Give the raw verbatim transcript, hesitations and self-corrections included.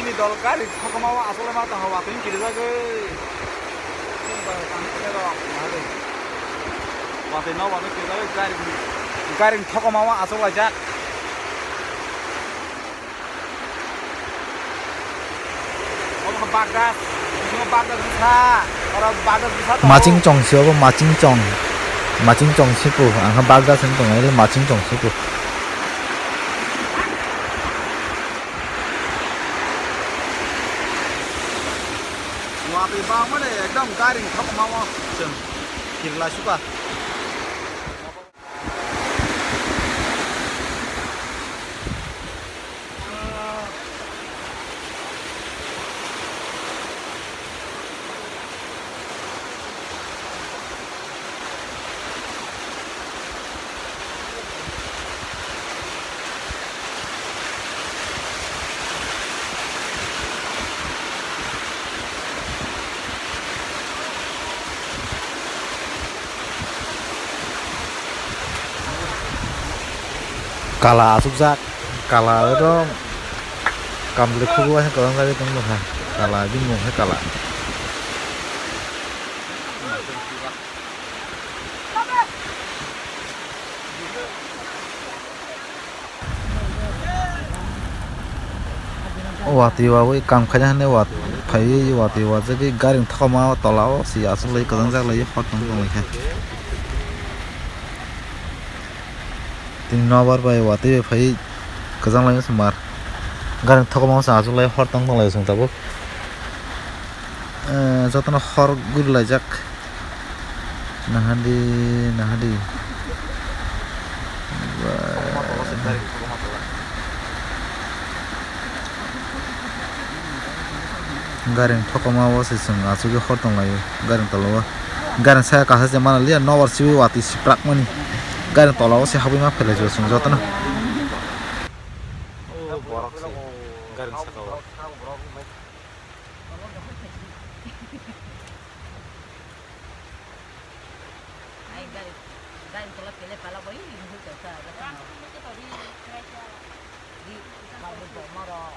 Dol gari thokma o asole ma tong watwi kirijagwi. Watwi no watwi kirijagwi gari, gari thokma o asok laijak. Omo bagdas, omo bagdas bwsa, oro bagdas bwsa tongo. Maching chong si obo, maching chong. Maching chong si ku, ang kha bagdas hin tongo, ele maching chong si ku. Watwi bangmani ekdom gari thokma o chwng kirla suka. Kala asukjak, kala oro kamle khubu hai kwbang jagwi tong nukha, kala bini mung hai kala. Watwi wagwi kam khaina hinwi wat-, phaiwi watwi wajagwi gari thokma o tola o se aswk lai kwchang jak lai hor tong tong lai kha. Tini nobar bai watwi bai phaiwi kwchang lai se mar gari thokma o se aswk lai hor tong tong lai chwng tabuk. Eh, jotono hor guri laijak. Nahadi, nahadi. Gari thokma o se chwng aswk hor tong laio. Gari tola o. Gari saka kahsa se mana liya nobar siwi watwi siprak mani. Gari tola o se habwi ma phelai chwng jotono. Borok se gari saka o. Ai gari, gari tola pele pala bai, ini hoi kau sa, ada kan? Di, babu bo moro,